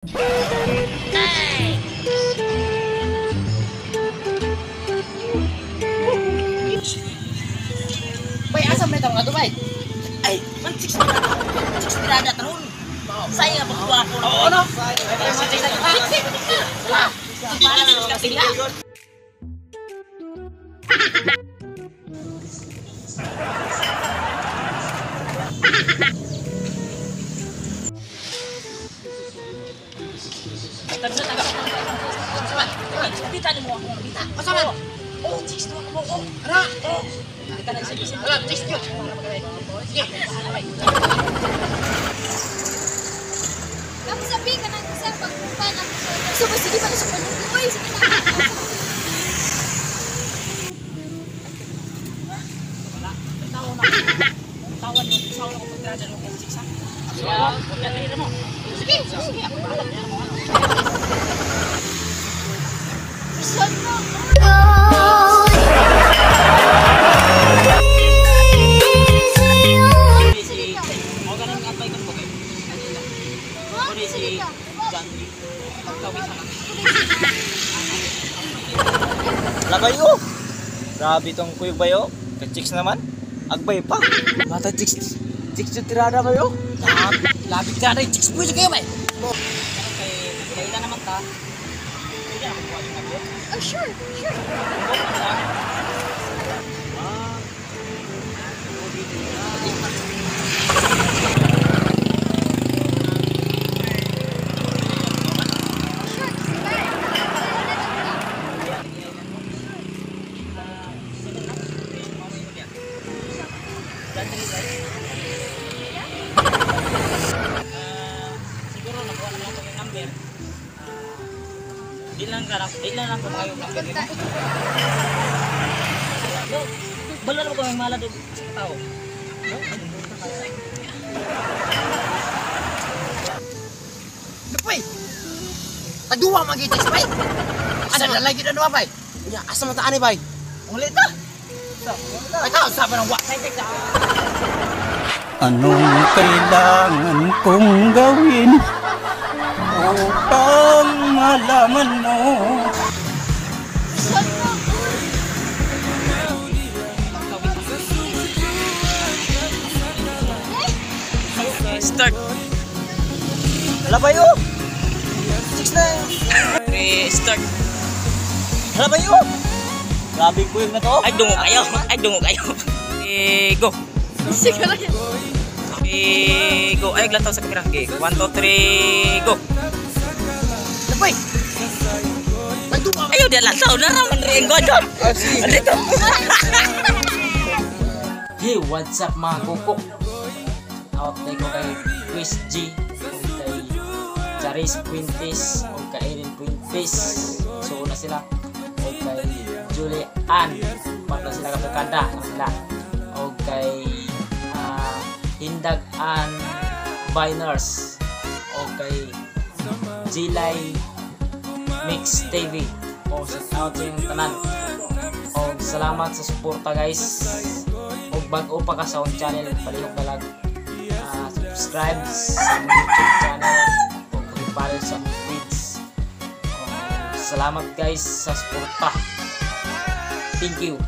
Bay, asa may tawag ato, bay? Ay, man six six tirada taron. Sayang ang pagkuha ko. Oo, no? Para na lang sila. Bita ni mo ako, bita. Asa man? Oh, chicks to ako. Oh, Ara! oh. Kita na isa. Wala, chicks yun. Sige. Kamu sabi ka nang isa pagkupan ako sa So, sige pa na sa panunggo. Uy, sige na. Tawan yung sawa ko pagdrada ng chicks ha. Sige, mo. Sige, sige. Ako bahala. Isod mo. Si mo ganun nga pa ko kay. Ha? Kundi si Sige ka. John Lee. Pagkawis ka. Labayo! Grabe tong kuyog bayo. Ka-chicks naman. Agbay pa. Mata chicks. Chicks yung tirada kayo? Labi tirada yung chicks po kayo, bay. Kay kailan naman ta. Pwede ako kuha yung number. Oh, sure, sure. Sure, sige. Siguro nakuha naman ako yung number. Di lang ka di lang ako kayo number nimo. Bala mo kami mala doon sa tao. Lupay! Tagduwa man gyud chicks, bay. Asa na lagi na bay? Unya, asa man ta ani, bay? Ulit ta. Ay, tao, sabi ng wa. Anong kailangan kong gawin upang malaman mo? Isod mo. Start. Labayo! Chicks na. 3 start. Labayo! Grabe kuyog na to. Ay dungo kayo. Ay dungo kayo. Eh, go. Sige lang. Eh, go. Ay glataw sa kamera. Okay. 1 2 3 go. Lupay! Tagduwa Ayaw di lantaw na raman rin ko doon. Andito. Hey, what's up mga kukok? Out tayo ko kay Chris G, o kay Charis Puentes, o kay Erin Puentes. So una sila. O kay Julie Ann. Part na sila kabarkada na sila. O kay Hindag Ann Biners. O kay Jilay Mix TV. O shout out sa inyong tanan. O salamat sa suporta, guys. Og bag-o pa ka sa akong channel, palihog na lang subscribe sa among YouTube channel o pag-follow sa among page. O, salamat guys sa suporta. Thank you.